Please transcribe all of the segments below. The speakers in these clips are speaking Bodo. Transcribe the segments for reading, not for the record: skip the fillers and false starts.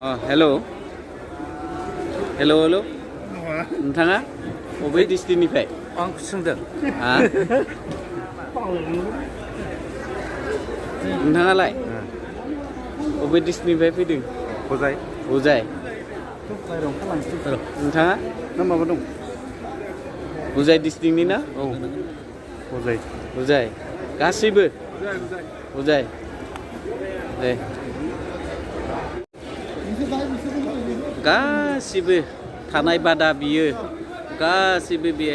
हेलौ हेलौ हेलौ नोंथाङा बबे डिस्ट्रिक्टनिफ्राय? आं सोंदों। नोंथाङालाय बबे डिस्ट्रिक्टनिफ्राय फैदों? हजाय। हजाय। नोंथाङा ना माबा दं? हजाय डिस्ट्रिक्टनि ना? औ हजाय। हजाय गासैबो? हजाय दे। गासिबो थानाय बादा बियो गासिबो बे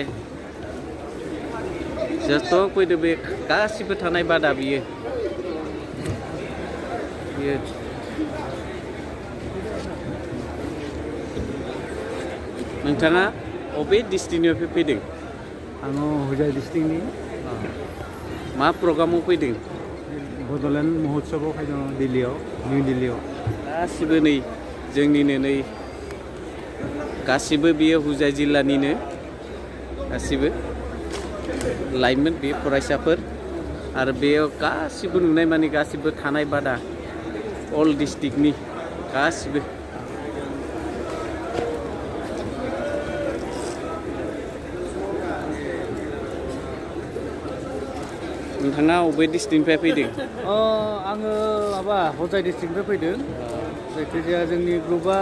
जथ' फैदो बे गासिबो थानाय बादा बियो नोंथाङा बबे डिस्ट्रिक्टनिफ्राय फैदों? आङो हजाय डिस्ट्रिक्टनि। मा प्रग्रामाव फैदों? बड'लेण्ड महोत्सबआव फैदों दिल्लीयाव, निउ दिल्लीयाव। गासिबो नै जोंनिनो नै गासिबो बेयो हुजाय जिल्लानिनो गासिबो लाइमोन बे फरायसाफोर आरो बेयाव गासिबो नुनाय माने गासिबो थानाय बादा अल डिस्ट्रिक्टनि गासिबो। नोंथाङा बबे डिस्ट्रिक्टनिफ्राय फैदों? आङो माबा हजाय डिस्ट्रिक्टनिफ्राय फैदों। जायखिजाया जोंनि ग्रुपआ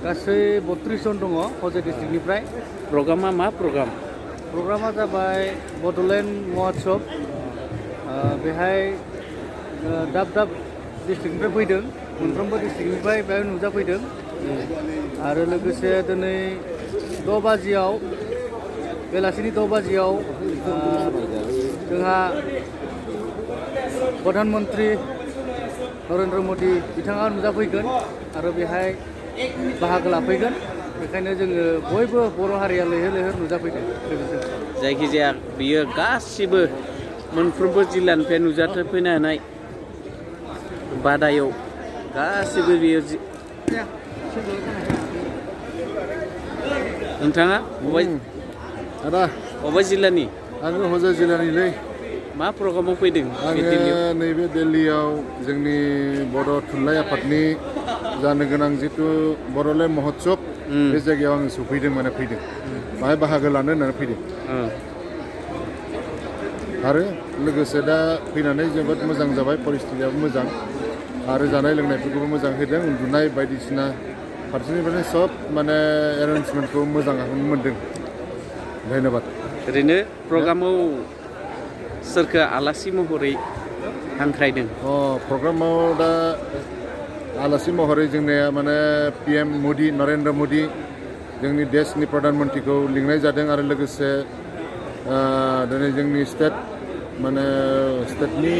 गासै 32 जन दङ हजाय डिस्ट्रिक्टनिफ्राय। प्रग्रामा मा प्रग्राम? प्रग्रामा जाबाय बड'लेण्ड महोत्सब। बेहाय दाब दाब डिस्ट्रिक्टनिफ्राय फैदों, मोनफ्रोमबो डिस्ट्रिक्टनिफ्राय बेहाय नुजाफैदों। आरो लोगोसे दिनै 6 बाजियाव बेलासिनि 6 बाजियाव जोंहा प्रधान मन्त्रि नरेन्द्र मदि बिथाङा नुजाफैगोन आरो बेहाय बाहागो लाफैगोन। बेखायनो जोङो बयबो बर' हारिया लैहोर लैहोर नुजाफैदों। जायखिजाया बियो गासिबो मोनफ्रोमबो जिल्लानिफ्राय नुजाथिफैनाय बादायाव गासिबो बियो नोंथाङा बबे जिल्लानि? आङो हजाय जिल्लानिलै। मा प्रग्रामाव फैदों? आङो नैबे दिल्लीयाव जोंनि बर' थुनलाइ आफादनि जानो गोनां जिथु बड'लेण्ड महोत्सब बे जायगायाव आङो सफैदों, माने फैदों बाहाय बाहागो लानो होननानै फैदों। आरो लोगोसे दा फैनानै जोबोद मोजां जाबाय, परिस्थितियाबो मोजां आरो जानाय लोंनायफोरखौबो मोजां होदों, उन्दुनाय बायदिसिना फारसेनिफ्रायनो सब माने एरेन्जमेन्टखौ मोजां मोनदों। धन्यबाद। ओरैनो प्रग्रामाव सोरखौ आलासि महरै हांख्रायदों? प्रग्रामाव दा आलासि महरै जोंनिया माने PM मदि, नरेन्द्र मदि जोंनि देशनि प्रधान मन्त्रिखौ लिंनाय जादों आरो लोगोसे दिनै जोंनि स्टेटनि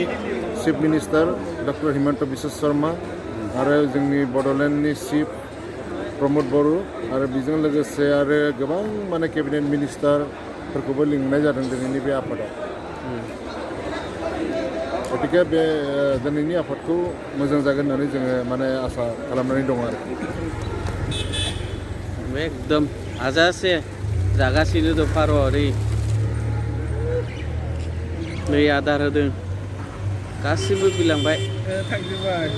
chief minister doctor Himanta Biswa Sharma आरो जोंनि बड'लेण्डनि चिफ प्रमद बर' आरो बेजों लोगोसे आरो गोबां माने केबिनेट मिनिस्टारफोरखौबो लिंनाय जादों दिनैनि बे आफादाव। गतिके बे दिनैनि आफादखौ मोजां जागोन होननानै जोङो माने आसा खालामनानै दङ आरो। एकदम हाजासे जागासिनो दं भारतआरि नै आदार होदों गासिबो बिलांबाय। थांजोबबाय।